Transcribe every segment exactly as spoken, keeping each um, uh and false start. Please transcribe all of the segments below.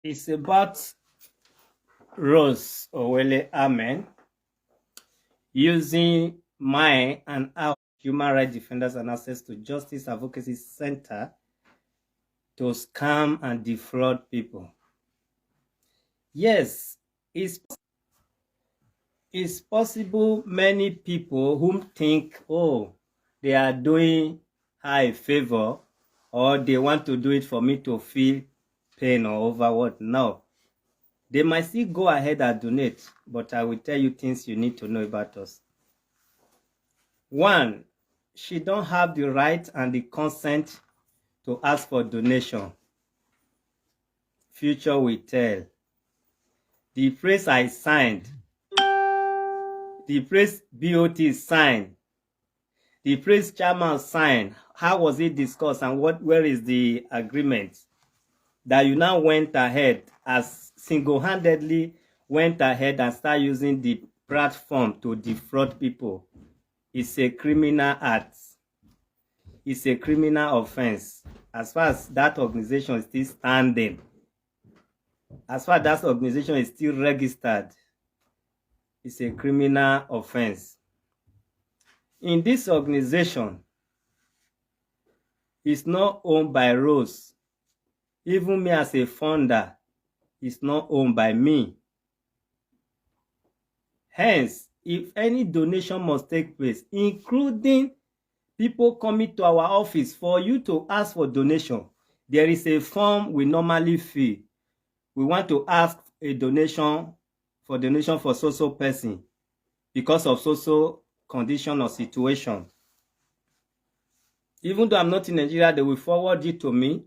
It's about Rose Owele Amen using my and our human rights defenders and access to justice advocacy center to scam and defraud people. Yes, it's, it's possible many people whom think, oh, they are doing her a favor, or they want to do it for me to feel pain or over what. No. They might still go ahead and donate, but I will tell you things you need to know about us. One, she don't have the right and the consent to ask for donation. Future will tell. The price I signed, the price B O T signed, the price chairman signed, how was it discussed, and what, where is the agreement that you now went ahead as single-handedly went ahead and start using the platform to defraud people? It's a criminal act. It's a criminal offense. As far as that organization is still standing, as far as that organization is still registered, it's a criminal offense. In this organization, it's not owned by Rose. Even me as a founder, it's not owned by me. Hence, if any donation must take place, including people coming to our office for you to ask for donation, there is a form we normally fill. We want to ask a donation, for donation for so-so person because of so-so condition or situation. Even though I'm not in Nigeria, they will forward it to me.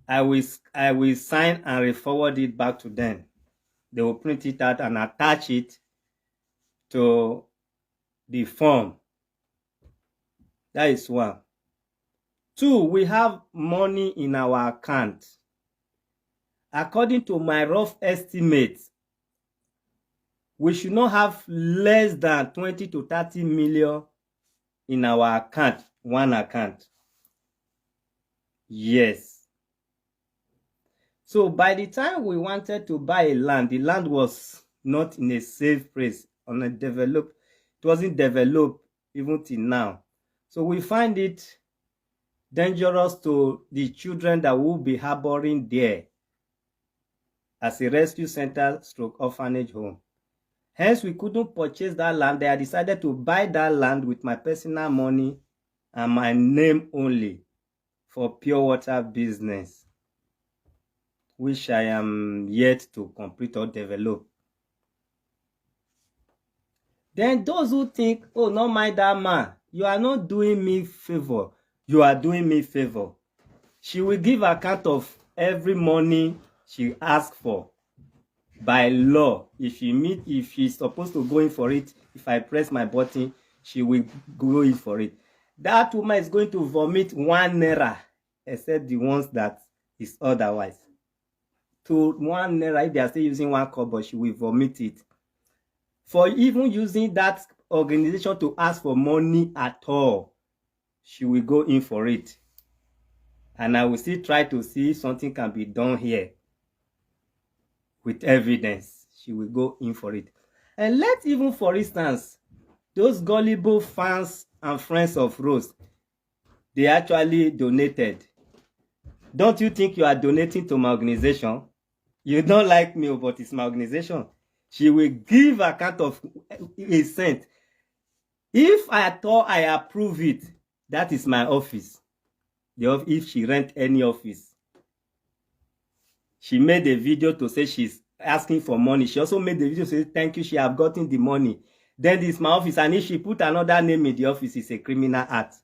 I will s-, I will sign and re-forward it back to them. They will print it out and attach it to the form. That is one. Two, we have money in our account. According to my rough estimate, we should not have less than twenty to thirty million in our account, one account. Yes. So by the time we wanted to buy a land, the land was not in a safe place, on a develop, it wasn't developed even till now. So we find it dangerous to the children that will be harboring there as a rescue center stroke orphanage home. Hence, we couldn't purchase that land. I decided to buy that land with my personal money and my name only for pure water business, which I am yet to complete or develop. Then those who think, "Oh, not mind that man, you are not doing me favor," you are doing me favor. She will give account of every money she asked for by law. If she meet, if she's supposed to go in for it, if I press my button, she will go in for it. That woman is going to vomit one naira, except the ones that is otherwise. To one naira, if they are still using one kobo, she will vomit it. For even using that organization to ask for money at all, she will go in for it. And I will still try to see if something can be done here with evidence. She will go in for it. And let even, for instance, those gullible fans and friends of Rose, they actually donated. Don't you think you are donating to my organization? You don't like me, but it's my organization. She will give account of a cent. If I thought I approve it, that is my office. The of-, if she rent any office, she made a video to say she's asking for money. She also made the video say, "Thank you, she have gotten the money." Then this my office, and if she put another name in the office, it's a criminal act.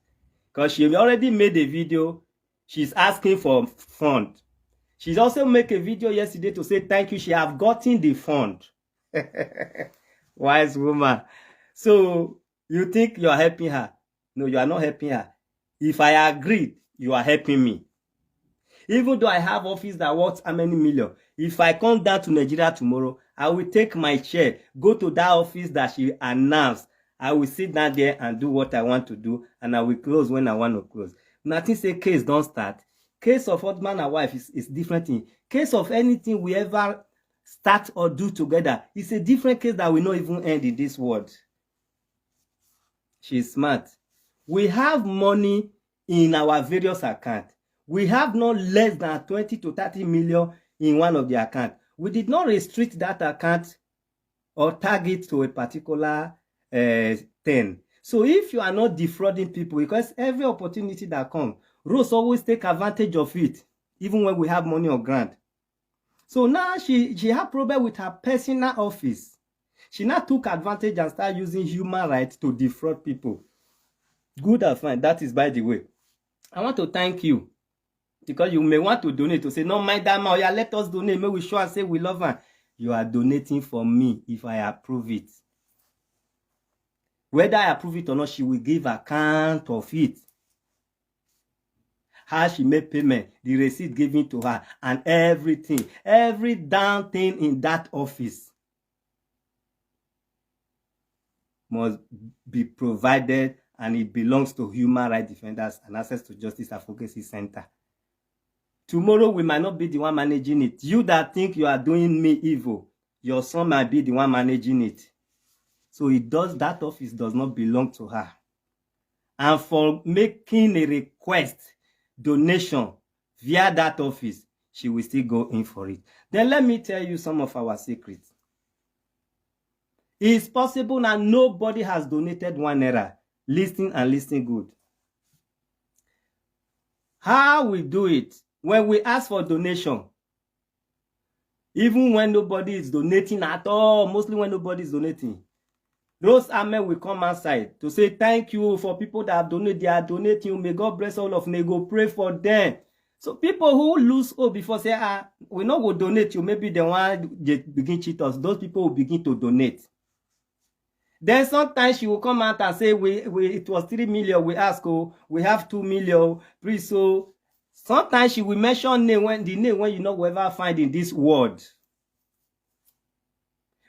'Cause she already made a video, she's asking for fund. She's also make a video yesterday to say, "Thank you, she have gotten the fund." Wise woman. So you think you are helping her? No, you are not helping her. If I agreed, you are helping me. Even though I have office that worth how many million, if I come down to Nigeria tomorrow, I will take my chair, go to that office that she announced. I will sit down there and do what I want to do, and I will close when I want to close. Nothing say case don't start. Case of husband and wife is, is different thing. Case of anything we ever start or do together, it's a different case that will not even end in this world. She's smart. We have money in our various account. We have not less than twenty to thirty million in one of the account. We did not restrict that account or tag it to a particular uh, thing. So if you are not defrauding people, because every opportunity that comes, Rose always take advantage of it, even when we have money on ground. So now she she had problem with her personal office. She now took advantage and started using human rights to defraud people. Good and fine. That is by the way. I want to thank you because you may want to donate to say, "No, mind that man, yeah, let us donate. May we show and say we love her." You are donating for me if I approve it. Whether I approve it or not, she will give account of it. How she made payment, the receipt given to her, and everything, every damn thing in that office must be provided, and it belongs to Human Rights Defenders and Access to Justice Advocacy Center. Tomorrow we might not be the one managing it. You that think you are doing me evil, your son might be the one managing it. So it does that office does not belong to her. And for making a request, donation via that office, she will still go in for it. Then let me tell you some of our secrets. It's possible that nobody has donated one naira. Listen and listen good. How we do it, when we ask for donation, even when nobody is donating at all, mostly when nobody is donating, Rose Ahmed will come outside to say thank you for people that have donated. They are donating. May God bless all of them. Go pray for them. So people who lose hope before say, "Ah, we no go donate you." Maybe the one they begin cheat us. Those people will begin to donate. Then sometimes she will come out and say, "We, we it was three million. We ask, oh, we have two million. Please." So sometimes she will mention name when the name when you no go ever find in this world.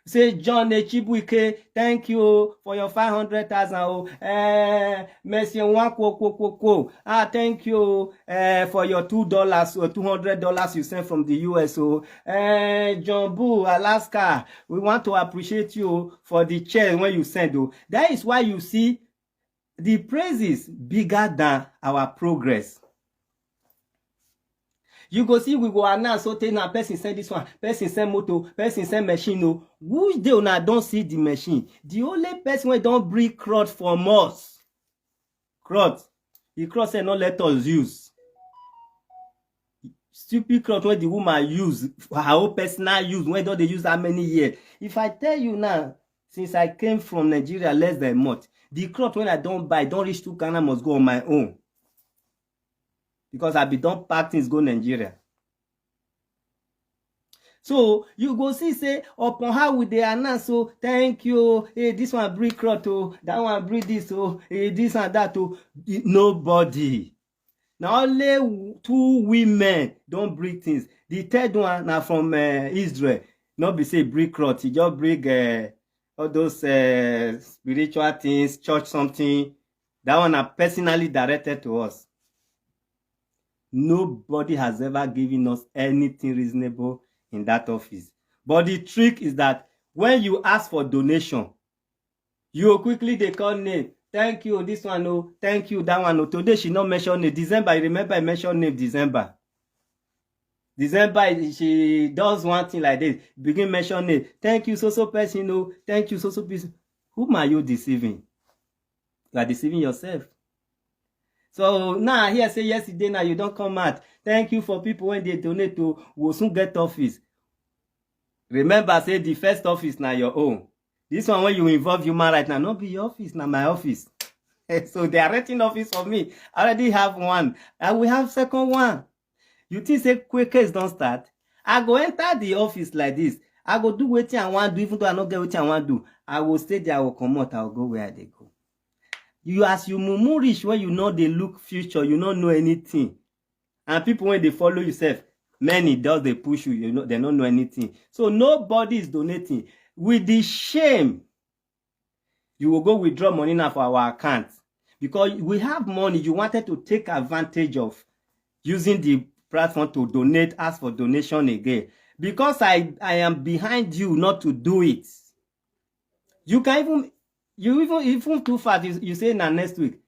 Say, "John Echibuike, thank you for your five hundred thousand. Oh, eh, Mercy Nwankwo, kwo, kwo, kwo. Ah, thank you eh, for your two dollars or two hundred dollars you sent from the U S. Oh, eh, John Boo, Alaska, we want to appreciate you for the chair when you send. Oh, that is why you see the praises bigger than our progress." You go see, we go announce, so tey na person send this one, person send motor, person send machine. Oh, which day una don see the machine? The only person wey don bring crot from us, crot, the crot say no let us use. Stupid crot wey the woman use for her own personal use, wey don dey use how many years? If I tell you now, since I came from Nigeria less than a month, the crot wey I don buy don reach two Ghana must go on my own, because I bin don pack things go Nigeria. So you go see say upon how we dey announce, "Oh, thank you, hey, this one bring crot, oh, that one bring this, oh, hey, this and that, oh." Nobody. Na only two women don bring things. The third one na from uh, Israel. No be say bring crot, he just bring uh, all those uh, spiritual things, church something. That one are personally directed to us. Nobody has ever given us anything reasonable in that office. But the trick is that when you ask for donation, you quickly dey call name. "Thank you, this one, oh, thank you, that one, oh." Today she no mention name. December, you remember I mention name December. December, she does one thing like this. Begin mention name. "Thank you, so so person, oh, thank you, so so person." Whom are you deceiving? You are deceiving yourself. So now I hear say yesterday now you don come out. "Thank you for people when they donate to, we'll soon get office." Remember say the first office na your own. This one when you involve human right now, no be your office, na my office. So they are renting office for me. I already have one. I will have second one. You think say quick case don start? I go enter the office like this. I go do wetin I wan do, even though I no get wetin I wan do. I go stay there, I go comot, I go go where I dey go. You, as you mumu reach, when you no dey look future, you no know anything. And people wey dey follow you sef, many just dey push you, you know, they no know anything. So nobody is donating. With the shame, you will go withdraw money now for our account. Because we have money you wanted to take advantage of. using the platform to donate, ask for donation again, because I I am behind you not to do it. You can even you even even too far. You, you say na next week.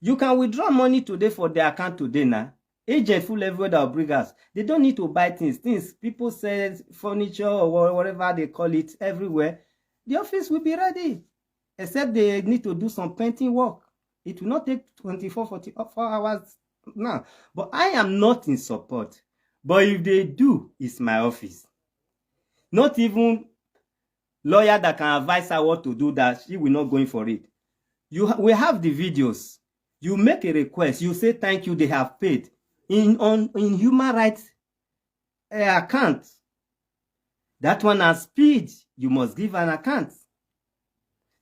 You can withdraw money today for their account today now. Agent full everywhere that will bring us. They don't need to buy things. Things people sell, furniture or wha- whatever they call it, everywhere. The office will be ready, except they need to do some painting work. It will not take twenty-four, forty-four hours now. But I am not in support. But if they do, it's my office. Not even lawyer that can advise her what to do, that she will not going for it. You ha- we have the videos. You make a request. You say thank you. They have paid in on in human rights uh, account. That one has speed. You must give an account.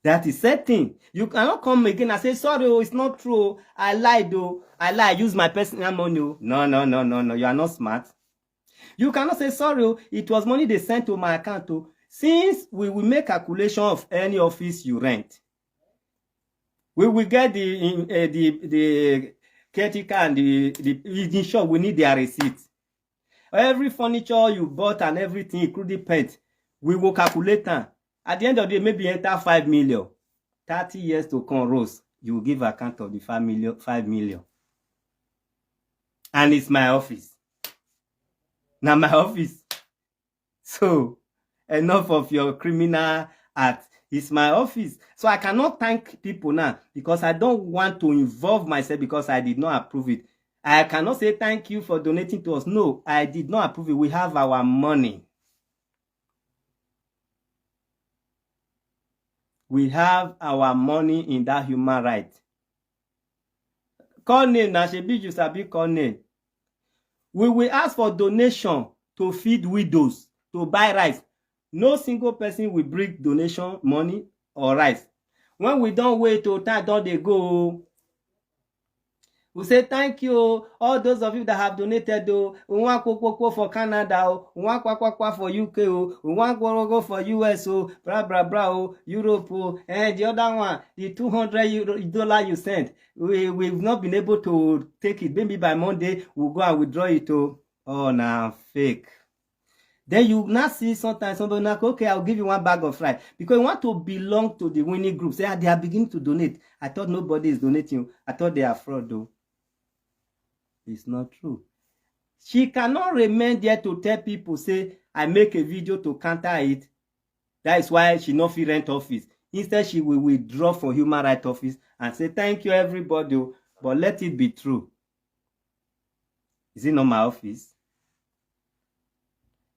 That is said thing. You cannot come again and say, "Sorry, oh, it's not true. I lied, though. I lied. I used my personal money." Oh." No, no, no, no, no. You are not smart. You cannot say, "Sorry, oh, it was money they sent to my account." Oh. Since we will make calculation of any office you rent, we will get the in, uh, the the caretaker and the the in short, we need their receipt. Every furniture you bought and everything, including paint, we will calculate them. At the end of the day, maybe enter five million. Thirty years to come, Rose, you will give account of the five million, five million. And it's my office. Now my office. So enough of your criminal act. It's my office. So I cannot thank people now because I don't want to involve myself because I did not approve it. I cannot say thank you for donating to us. No, I did not approve it. We have our money. We have our money in that human right. Call name na, shebi you sabi call name. We will ask for donation to feed widows, to buy rice. No single person will bring donation money or rice. When we don't wait, oh, time don dey go. We say thank you, oh, all those of you that have donated. Oh, we want kpokpokpo for Canada. Oh, we want kwakwakwa for U K. Oh, we want gorogo for U S. Oh, bra bra bra. Oh, Europe. Oh, and the other one, the two hundred euro dollar you sent, we we've not been able to take it. Maybe by Monday we'll go and withdraw it. Oh, oh, na fake. Then you now see sometimes somebody now, "Okay, I'll give you one bag of rice," because you want to belong to the winning group. Say, "Ah, they are beginning to donate. I thought nobody is donating. I thought they are fraud, though." It's not true. She cannot remain there to tell people, say, "I make a video to counter it." That is why she no fit rent office. Instead, she will withdraw from human rights office and say, "Thank you, everybody, oh, but let it be true." Is it not my office?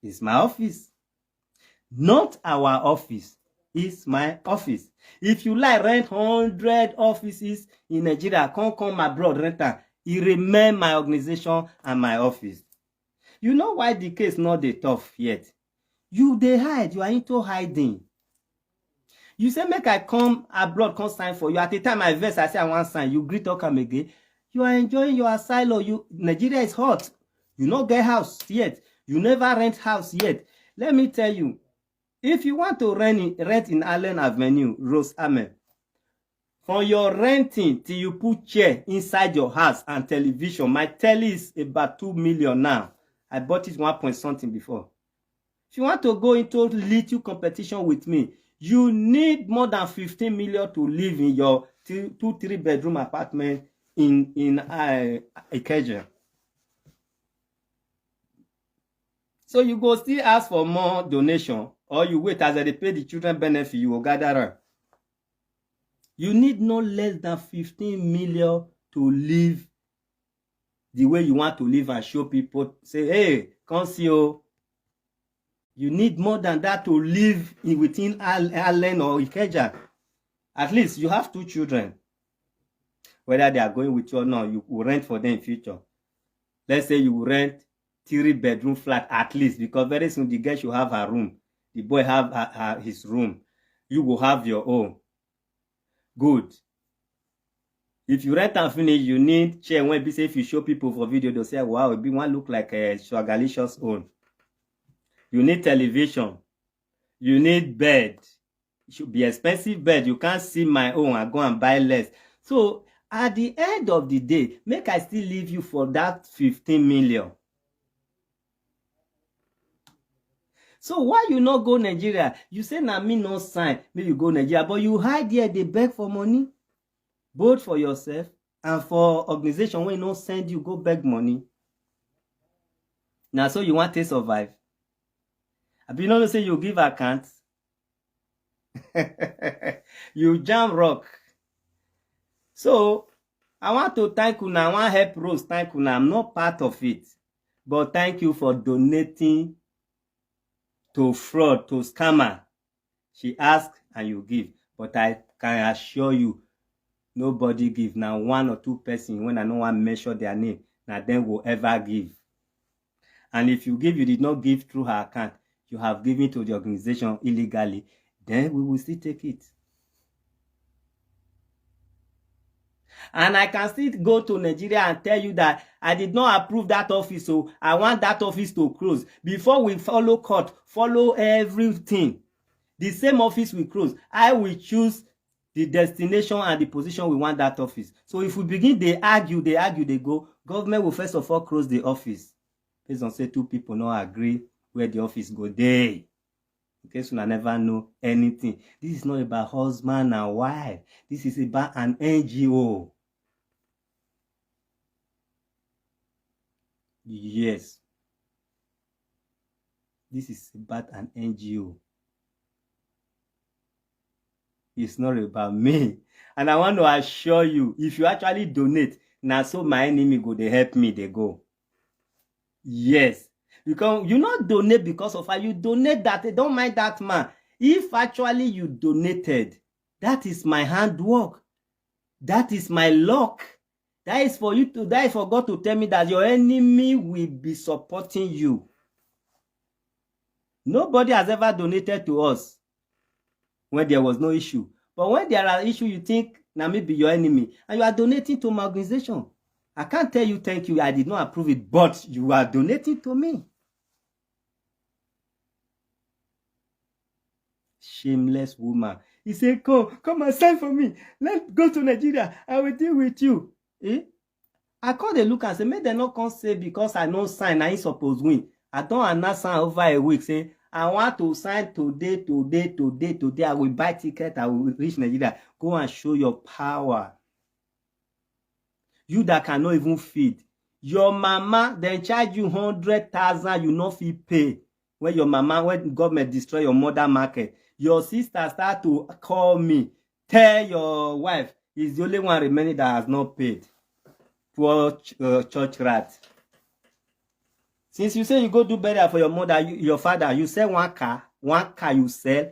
It's my office. Not our office. It's my office. If you like rent hundred offices in Nigeria, come come abroad, rent am. E remain my organization and my office. You know why the case not dey tough yet? You dey hide. You are into hiding. You say make I come abroad, come sign for you. At the time I vex, I say I want sign. You gree talk am again. You are enjoying your asylum. You Nigeria is hot. You no get house yet. You never rent house yet. Let me tell you, if you want to rent in, rent in Allen Avenue, Rose Amen, from your renting till you put chair inside your house and television, my telly is about two million now. I bought it one point something before. If you want to go into little competition with me, you need more than fifteen million to live in your two, two three bedroom apartment in in uh, Ikeja. So you go still ask for more donation, or you wait as they pay the children benefit, you will gather am. You need no less than fifteen million to live the way you want to live and show people, say, "Hey, come see, oh." You need more than that to live in within Al- Allen or Ikeja. At least you have two children. Whether they are going with you or not, you will rent for them in future. Let's say you will rent three bedroom flat at least, because very soon the girl should have her room. The boy have her, her- his room. You will have your own. Good. If you rent and finish, you need chair. When be say if you show people for video, they'll say, "Wow, it be one look like a Swagalicious own." You need television. You need bed. It should be expensive bed. You can't see my own and go and buy less. So At the end of the day, make I still leave you for that fifteen million. So why you not go Nigeria? You say na me no sign, make you go Nigeria, but you hide there, they beg for money, both for yourself and for organization wey no send you go beg money. Na so you want to survive? Abi you no know say you give account? You jam rock. So I want to thank una. I want help Rose thank una. I'm not part of it, but thank you for donating to fraud, to scammer. She ask and you give, but I can assure you, nobody give. Na one or two person when I no wan mention their name, na dem go ever give. And if you give, you did not give through her account, you have given to the organization illegally, then we will still take it. And I can still go to Nigeria and tell you that I did not approve that office, so I want that office to close. Before we follow court, follow everything. The same office we close. I will choose the destination and the position we want that office. So if we begin, they argue, they argue, they go, government will first of all close the office based on say two people no agree where the office go dey. In case una never know anything, this is not about husband and wife. This is about an N G O. Yes. This is about an N G O. It's not about me. And I want to assure you, if you actually donate, na so my enemy go dey help me dey go. Yes. Because you not donate because of her. You donate that. Don't mind that man. If actually you donated, that is my handwork. That is my luck. That is for you to, that is for God to tell me that your enemy will be supporting you. Nobody has ever donated to us when there was no issue. But when there are issues, you think na me be your enemy, and you are donating to my organization. I can't tell you thank you. I did not approve it, but you are donating to me. Shameless woman. He said, "Come, come and sign for me. Let's go to Nigeria. I will deal with you." Eh? I call the look and say, make dem no come say because I no sign, I ain't supposed win. I don't announce sign over a week. Say, I want to sign today, today, today, today. I will buy ticket. I will reach Nigeria. Go and show your power. You that cannot even feed. Your mama, then charge you hundred thousand, you no fit pay. When your mama, when government destroy your mother market, your sister start to call me, tell your wife, is the only one remaining that has not paid. Poor ch- uh, church rat. Since you say you go do burial for your mother, you, your father, you sell one car, one car you sell.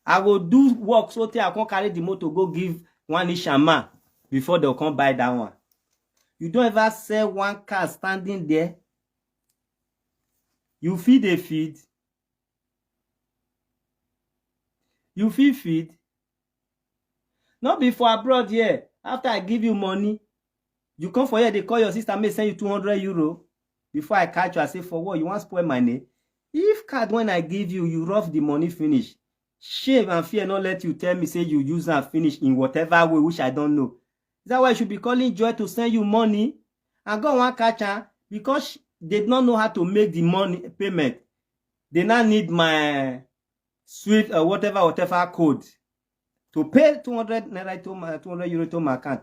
I go do work so tey I come carry the motor go give one Ishama before dem come buy that one. You don't ever sell one car standing there. You feed a feed. You feed feed. Not be for abroad here. After I give you money, you come for here, they call your sister, may send you two hundred euro. Before I catch you, I say, for what? You want spoil my name? If card when I give you, you rough the money finish. Shame and fear not let you tell me say you use and finish in whatever way which I don't know. Is that why I should be calling Joy to send you money? And God want catch her because they don't know how to make the money payment. They now need my Swift or whatever, whatever code to pay two hundred naira to my two hundred euro to my account.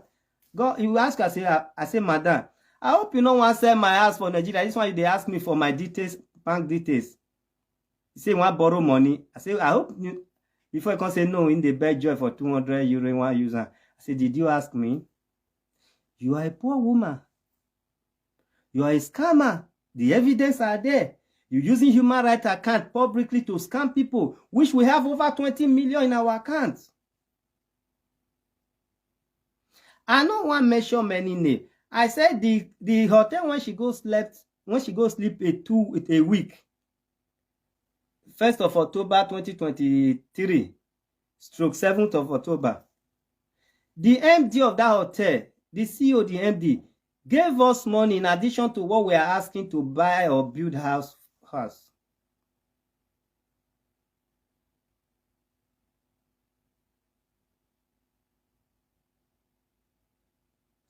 God, you ask, I say, I, I say, madam, I hope you no wan sell my house for Nigeria. This one you dey ask me for my details, bank details. You say you wan borrow money. I say, I hope you, before you come say no, in the bed joy for two hundred euro, you wan use am. I say, did you ask me? You are a poor woman. You are a scammer. The evidence are there. You using human rights account publicly to scam people, which we have over twenty million in our account. I no wan mention many name. I said the the hotel when she go slept, when she go sleep a two a week, first of October twenty twenty-three, stroke seventh of October. The M D of that hotel, the C E O, the M D, gave us money in addition to what we are asking to buy or build house house.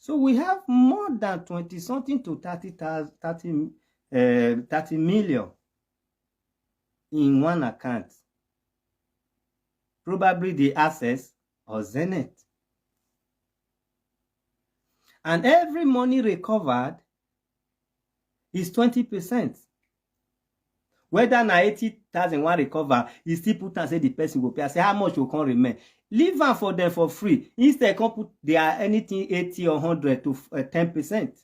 So we have more than twenty something to thirty thousand, thirty, uh, thirty million in one account. Probably the Access or Zenith. And every money recovered is twenty percent. Whether na eighty thousand wan recover, e still put am say the person go pay. I say, "How much go come remain?" Leave am for them for free. Instead, come put their anything eighty or hundred to, uh, ten percent.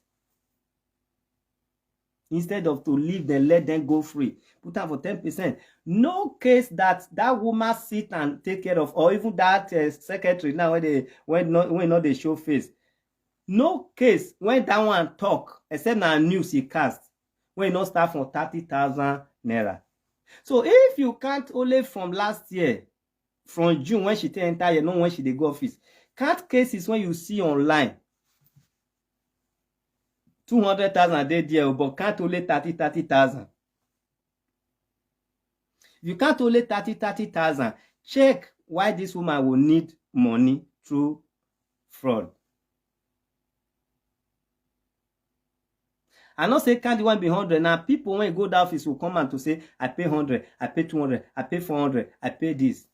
Instead of to leave them, let them go free. Put am for ten percent. No case that that woman sit and take care of, or even that, uh, secretary now when they, when not, when not they show face. No case when that one talk, except na news he cast, when he not start from thirty thousand naira. So if you can't only from last year, from June when she take enter here, not when she dey go office, count cases when you see online. Two hundred thousand dey there, but can't only thirty, thirty thousand. If you can't only thirty, thirty thousand, check why this woman will need money through fraud. I know say candy one be hundred. Now people when go that office will come and to say, "I pay hundred, I pay two hundred, I pay four hundred, I pay this."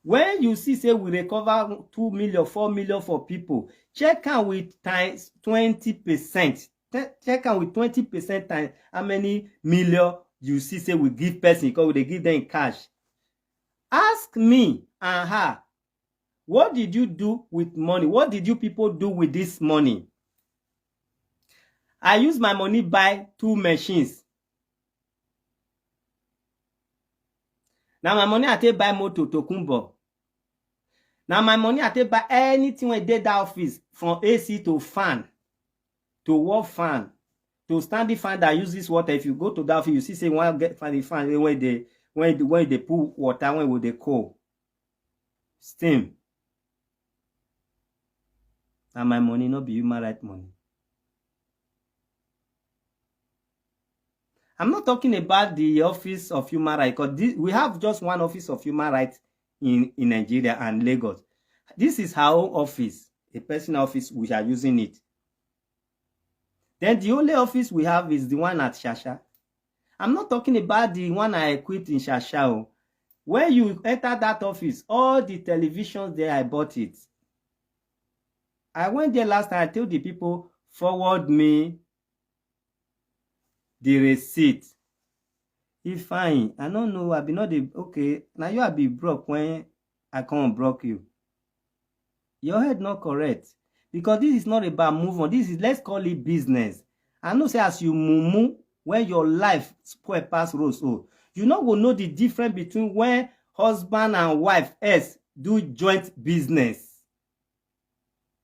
When you see say we recover two million, four million for people, check am with times twenty percent. Che-, check am with twenty percent times how many million you see say we give person, because we dey give them in cash. Ask me and her, what did you do with money? What did you people do with this money? I use my money buy two machines. Now my money I take buy motor Tokunbo. Now my money I take buy anything wey dey that office, from A C to fan, to wall fan, to standing fan that use this water. If you go to that office, you see say one get fan, the fan wey dey, when, when they put water, when will they cold, steam. And my money no be human right money. I'm not talking about the office of human right, because we have just one office of human right in, in Nigeria and Lagos. This is her own office, a personal office. We are using it. Then the only office we have is the one at Shasha. I'm not talking about the one I equipped in Shasha o. When you enter that office, all the televisions there, I bought it. I went there last time. I told the people, "Forward me the receipt." If fine, I don't know. I be not the, okay. Now you, I be broke when I come broke you. Your head not correct, because this is not about move on. This is, let's call it business. I know say as you mumu, when your life spoil pass road, so you no go know the difference between when husband and wife else do joint business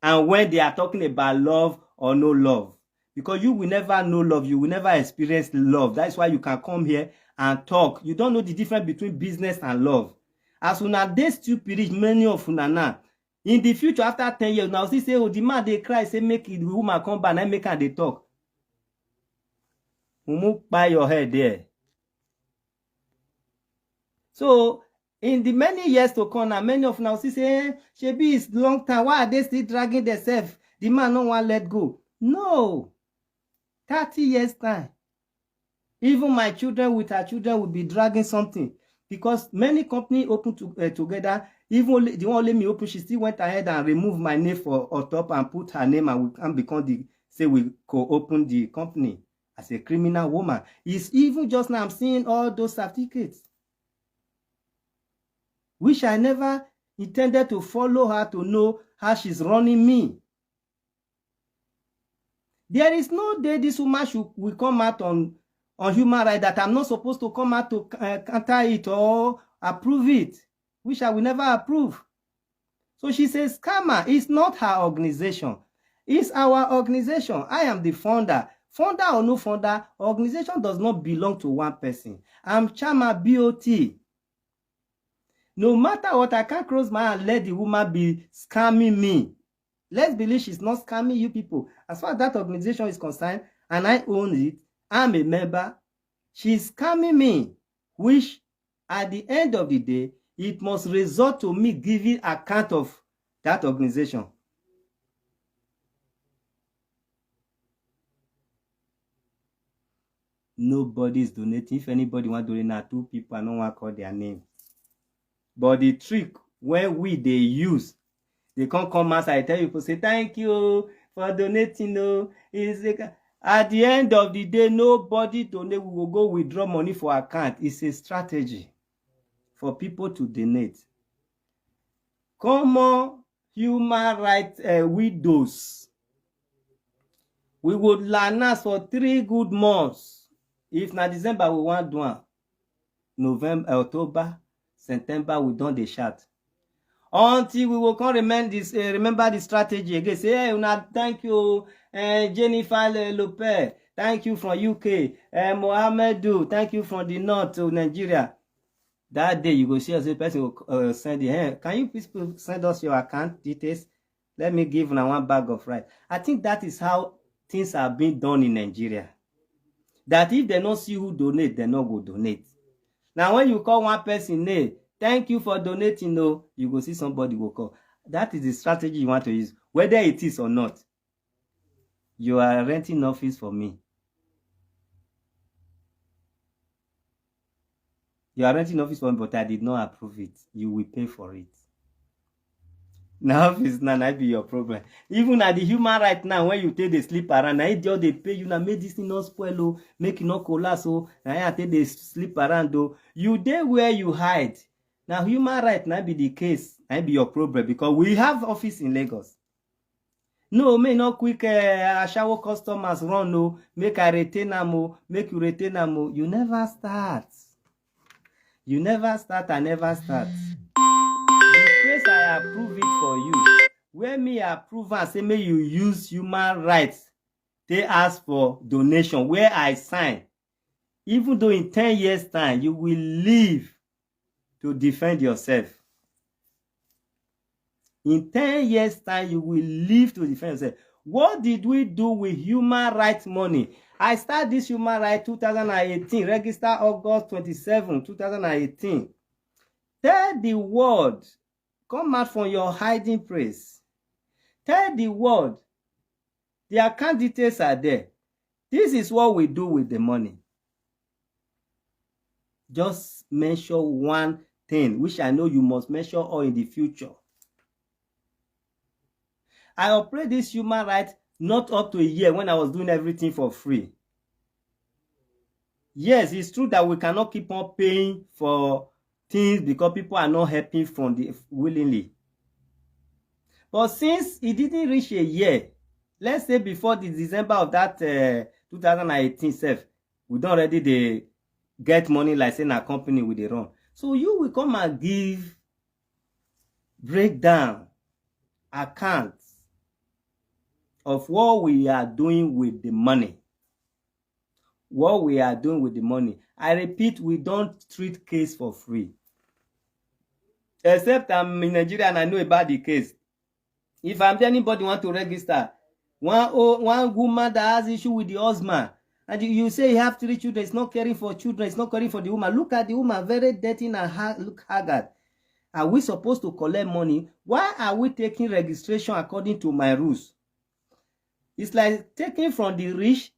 and when they are talking about love or no love. Because you will never know love, you will never experience love. That's why you can come here and talk. You don't know the difference between business and love. As una dey stupid reach, many of una now, in the future, after ten years, now see say, "Oh, the man dey cry, say make the woman come back, na make am dey talk." Mumu, kpai your head there. So in the many years to come now, many of now see say, "Eh, shebi it's long time. Why are they still dragging themselves? The man no wan let go." No. Thirty years time, even my children with her children will be dragging something, because many company open to, uh, together. Even only, the one only me open, she still went ahead and removed my name for on top and put her name, and we can become the, say we co-open the company as a criminal woman. It's even just now I'm seeing all those certificates, which I never intended to follow her to know how she's running me. There is no day this woman should, will come out on, on human right that I'm not supposed to come out to, uh, counter it or approve it, which I will never approve. So she's a scammer. It's not her organization. It's our organization. I am the founder. Founder or no founder, organization does not belong to one person. I'm chairman B O T. No matter what, I can't close my eye and let the woman be scamming me. Let's believe she's not scamming you people. As far as that organization is concerned, and I own it, I'm a member, she's scamming me, which at the end of the day, it must result to me giving account of that organization. Nobody is donating. If anybody want donate, na two people, I no wan call their name. But the trick wey we dey use, they come come outside, tell people say, "Thank you for donating o." It's a, at the end of the day, nobody donate. We go go withdraw money for account. It's a strategy for people to donate. Common human rights, uh, widows. We would lana for three good months. If na December we wan do am, November, October, September, we don dey shout. Until we go come remember this, uh, remember the strategy again. Say, "Hey, una, thank you, uh, Jennifer Lopez, thank you from U K, uh, Mohammedu, thank you from the north to Nigeria." That day you go see us, a person will, uh, send it. "Hey, can you please send us your account details? Let me give una one bag of rice." I think that is how things are being done in Nigeria. That if they no see who donate, they no go donate. Now when you call one person name, "Thank you for donating," no, you go see somebody go call. That is the strategy you want to use, whether it is or not. You are renting office for me. You are renting office for me, but I did not approve it. You will pay for it. Now office now, na be your problem. Even at the human right now, when you take the sleep around, na it just dey pay you. Now make this thing not spoil, oh, make it not collapse, oh. Now I take the sleep around, though. You dey where you hide. Now human right now be the case, na be your problem, because we have office in Lagos. No, may not quick, uh, ashawo customers run, no. Make I retain am, oh. Make you retain am, oh. You never start. You never start, I never start. The place I approve it for you, where me approve and say, "May you use human rights, they ask for donation," where I sign. Even though in ten years' time, you will live to defend yourself. In ten years' time, you will live to defend yourself. What did we do with human rights money? I start this human right two thousand and eighteen, register August twenty-seven, two thousand and eighteen. Tell the world, come out from your hiding place. Tell the world, their candidates are there. This is what we do with the money. Just mention one thing, which I know you must mention all in the future. I operate this human right not up to a year when I was doing everything for free. Yes, it's true that we cannot keep on paying for things because people are not helping from the willingly. But since it didn't reach a year, let's say before the December of that, uh, two thousand and eighteen self, we don already dey get money like say na company we dey run. So you will come and give breakdown, accounts of what we are doing with the money. What we are doing with the money. I repeat, we don't treat case for free. Except I'm in Nigeria and I know about the case. If I'm anybody want to register, one, oh, one woman that has issue with the husband, and you, you say you have three children, it's not caring for children, it's not caring for the woman. Look at the woman, very dirty and ha-, look haggard. Are we supposed to collect money? Why are we taking registration according to my rules? It's like taking from the rich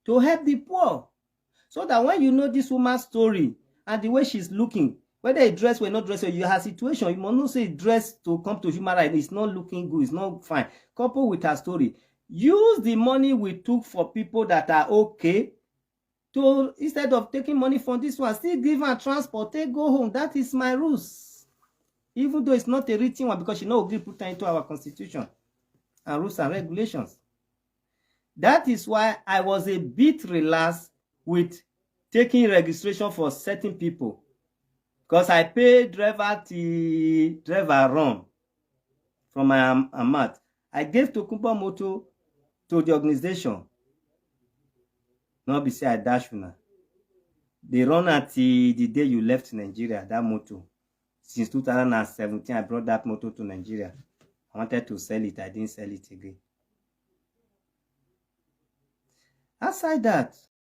to help the poor. So that when you know this woman's story and the way she's looking, whether you dress well, not dress well, you, her situation, you must know say dress to come to human right, it's not looking good, it's not fine. Coupled with her story, use the money we took for people that are okay to, instead of taking money from this one, still give her transport, take go home. That is my rules. Even though it's not a written one, because she no agree put her into our constitution and rules and regulations. That is why I was a bit relaxed with taking registration for certain people, because I pay driver till driver run from my am-, amount. I gave Tokunbo motor to the organization. No be say I dash una. They run until the day you left Nigeria, that motor. Since two thousand and seventeen, I brought that motor to Nigeria. I wanted to sell it, I didn't sell it again. Aside that,